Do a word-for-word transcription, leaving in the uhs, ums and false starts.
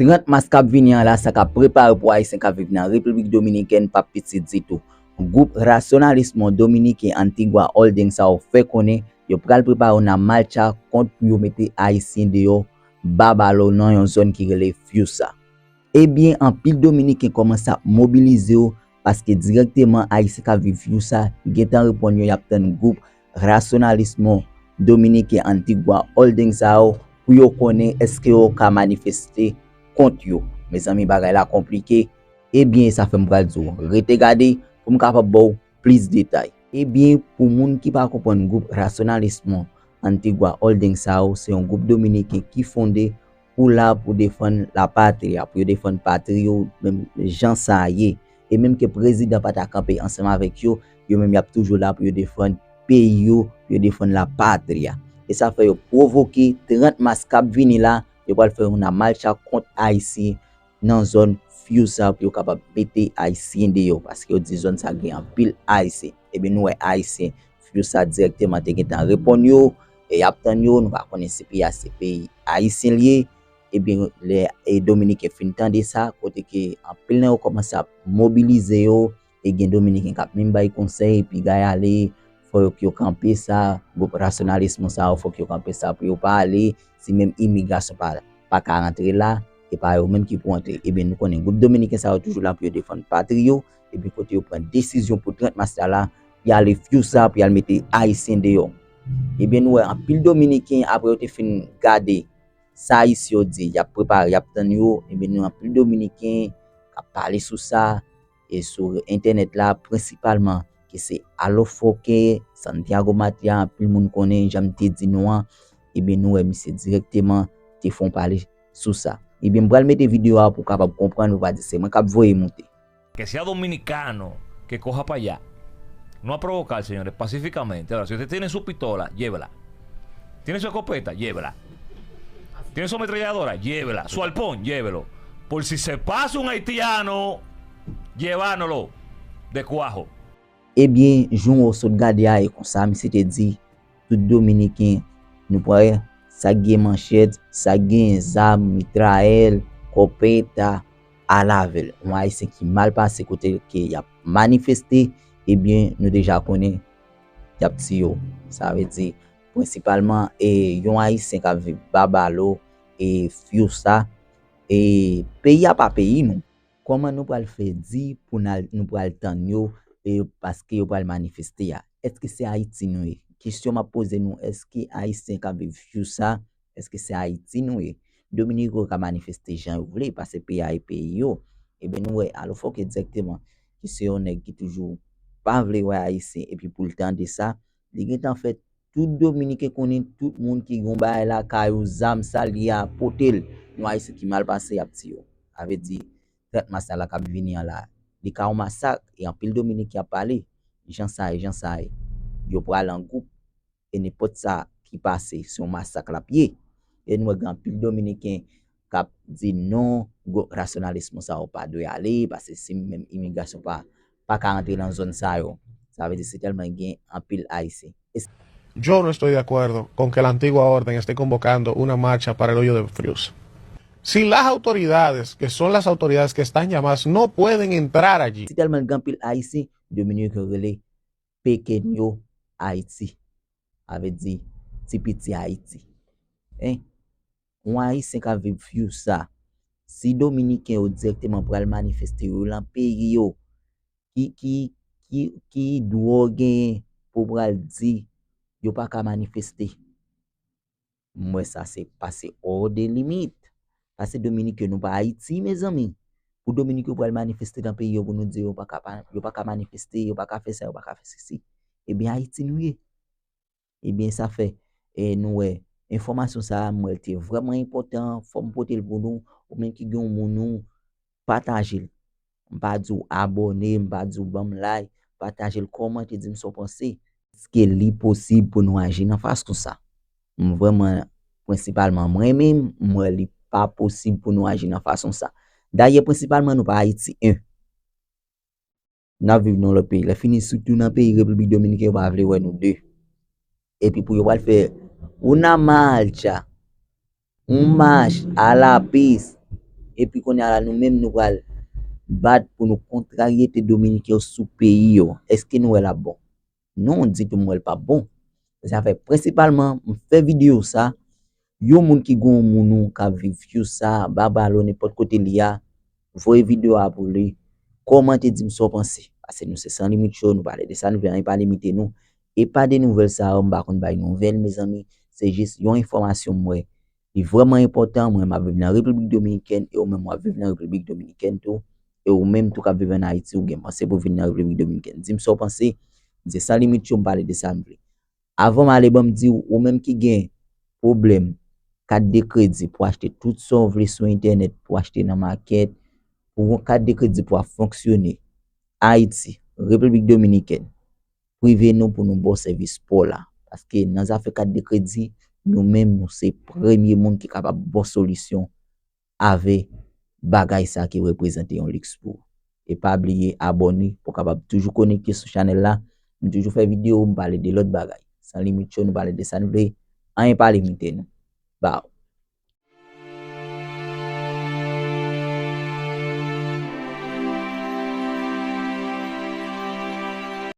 Trant mas k ap vini an la, sa k ap prepare pou Ayisyen k ap viv nan Repiblik Dominikèn p ap piti ditou. Gwoup Racionalismo Dominiken Antigua Holdings sa yo fè konnen yo pral prepare yon marcha kont pou yo mete Ayisyen deyò, babalo nan yon zòn ki rele Fiusa. Ebyen, anpil Dominiken kòmanse ap mobilize yo, paske dirèkteman Ayisyen k ap viv Fiusa gentan reponn yo, y ap tann gwoup Racionalismo Dominiken Antigua Holdings sa yo pou yo konnen èske yo ka manifeste kont yo. Mezanmi, bagay la konplike. Ebyen, sa fè m pral di w rete gade pou m kapab ba w plis detay. Ebyen, pou moun ki pa konprann, gwoup Racionalismo Antigua Holdings sa yo se yon gwoup dominiken ki fonde pou la pou defann lapatri a, pou yo defann patri yo, menm jan sa ye. E menm ke prezidan pa ta kanpe ansanm avèk yo, yo menm y ap toujou la pou yo defann peyi yo, pou yo defann lapatri a. E sa fè yo pwovoke trant mas k ap vini la, yo pral fè yon marcha kont Ayisyen nan zòn Fiusa pou yo kapab mete Ayisyen deyò, paske yo di zòn sa gen anpil Ayisyen. Ebyen, nou wè Ayisyen Fiusa dirèkteman te gentan reponn yo, e y ap tann yo, nou pa konnen si peyi a se peyi Ayisyen l ye. Ebyen, lè e Dominiken fin tande sa, kote ke anpil nan yo kòmanse ap mobilize yo, e gen Dominiken k ap menm bay konsèy, piga y ale, fò yo, yo kanpe sa, gwoup Racionalismo sa yo, fòk yo kanpe sa pou yo pa ale, si menm imigrasyon pa, pa ka rantre la, e pa yo menm ki pou antre. Ebyen, nou konnen gwoup dominiken sa yo toujou la pou yo defann patri yo, epi kote yo pran desizyon pou trant mas la la, y ale Fiusa pou y al mete Ayisyen deyò. Ebyen, nou wè anpil Dominiken, apre yo te fin gade sa Ayisyen yo di, y ap prepare, y ap tann yo, ebyen, nou anpil Dominiken k ap pale sou sa, e sou entènèt la, prensipalman, ki se Alofoke Santiago Matia, anpil moun konnen, jan m te di nou an, ebyen, nou wè misye dirèkteman te fè yon pale sou sa. Ebyen, m pral mete videyo a pou w kapab konprann, pou w pa di se mwen k ap voye moute. Que sea dominicano, que coja para allá. No a provocar, señores, pacíficamente. Ahora, si usted tiene su pistola, llévela. Tiene su escopeta, llévela. Tiene su ametralladora, llévela. Su arpón, llévelo. Por si se pasa un haitiano, llevándolo de cuajo. Ebyen, jan w sot gade a, e konsa misye te di, tout Dominiken, nou pran sa k gen manchèt, sa k gen zam, mitrayèl, kòpeta, al avè l. Yon Ayisyen ki mal pase kote ke y ap manifeste, ebyen, nou deja konnen y ap tiye w. Sa vle di, prensipalman, e yon Ayisyen k ap viv Babalo, e Fiusa, e peyi a pa peyi nou. Kòman nou pral fè di pou n al, nou pral tann yo, e paske yo pral manifeste a? Èske se Ayiti nou ye? Kesyon m ap poze nou, èske Ayisyen k ap viv Fiusa, èske se Ayiti nou ye? Dominik yo ka manifeste jan yo vle, paske peyi a e peyi yo. Ebyen, nou wè Alofoke dirèkteman, ki se yon nèg ki toujou pa vle wè Ayisyen, epi pou l tande sa, li gentan fè tout Dominiken konnen, tout moun ki gen yon bagay lakay ou, zam, sa l ye a, pote l. Yon Ayisyen ki mal pase, y ap tiye w. Sa vle di, trant mas la k ap vini an la, li ka yon masak, e anpil Dominiken ap pale, jan sa ye, jan sa ye. Yo pral an gwoup, e nenpòt sa ki pase, se yon masak l ap ye. E nou wè gen anpil Dominiken k ap di non, gwoup Racionalismo sa yo pa dwe ale, paske si menm imigrasyon pa, pa ka rantre nan zòn sa yo, sa vle di se tèlman gen anpil Ayisyen. E Yo no estoy de acuerdo con que la antigua orden esté convocando una marcha para el hoyo de Frius. Si las autoridades, que son las autoridades que están llamadas, no pueden entrar allí. Si tèlman gen anpil Ayisyen, Dominiken yo rele pekenyo Ayiti. Sa vle di ti piti Ayiti. Hein? Yon Ayisyen k ap viv Fiusa. Si Dominiken yo dirèkteman pral manifeste, yo lan peyi yo, ki, ki, ki, ki dwa w genyen pou w pral di yo pa ka manifeste? M wè sa se pase hors de limite. Paske Dominiken nou pa Ayiti, mezanmi. Pou Dominiken yo pral manifeste nan peyi yo, pou nou di yo pa ka, pa, yo pa ka manifeste, yo pa ka fè sa, yo pa ka fè sesi. Ebyen, Ayiti nou ye. Ebyen, sa fè, e, nou wè, enfòmasyon sa a, m wè l te vrèman enpòtan, fò m pote l pou nou, ou menm ki gen yon moun ou, pataje l. M pa di w abòne, m pa di w ban m like, pataje l, kòmante, di m sa w panse. Èske li posib pou nou aji nan fason sa? M vrèman, prensipalman, mwen menm, m wè li pa posib pou nou aji nan fason sa. Dayè, prensipalman, nou pa Ayiti, en. N ap viv nan lòt peyi. Lè fini, sitou nan peyi Repiblik Dominiken, yo pa vle wè nou, de. Epi pou yo pral fè una marcha, yon mach, a la pis, Epi kounye a la, nou menm nou pral bat pou nou kontrarye dominiken yo sou peyi yo. Èske nou wè l ap bon? Non, ditou m wè l p ap bon. Sa fè prensipalman m fè videyo sa, yon moun ki gen yon moun ou k ap viv usa, Babalo, nenpòt kote li a, voye videyo a pou li, kòmante, di m sa w panse. Paske nou se San Limit Show, nou pale de sa nou vle, anyen pa limite nou. E pa de nouvèl sa yo, m pa konn bay nouvèl, mezanmi, se jis yon enfòmasyon m wè. Li vrèman enpòtan, mwen m ap viv nan Repiblik Dominikèn, e ou menm w ap viv nan Repiblik Dominikèn tou, e ou menm tou k ap viv ann Ayiti, ou gen panse pou vin nan Repiblik Dominikèn. Di m sa w panse, m se San Limit Show, m pale de sa m vle. Avan m ale, ban m di w, ou menm ki gen pwoblèm kat de kredi pou achte tout sa w vle sou entènèt, pou achte nan makèt, pou yon kat de kredi pou ap fonksyone Ayiti, Repiblik Dominikèn, prive nou pou nou ba w sèvis pa w la. Paske nan zafè kat de kredi, nou menm nou se premye moun ki kapab ba w solisyon avè bagay sa ki reprezante yon liks pou ou. E pa bliye abòne pou w kapab toujou konekte sou chanèl la. M toujou fè videyo, m pale de lòt bagay. San Limit Show, nou pale de sa nou vle, anyen pa limite nou. Baw.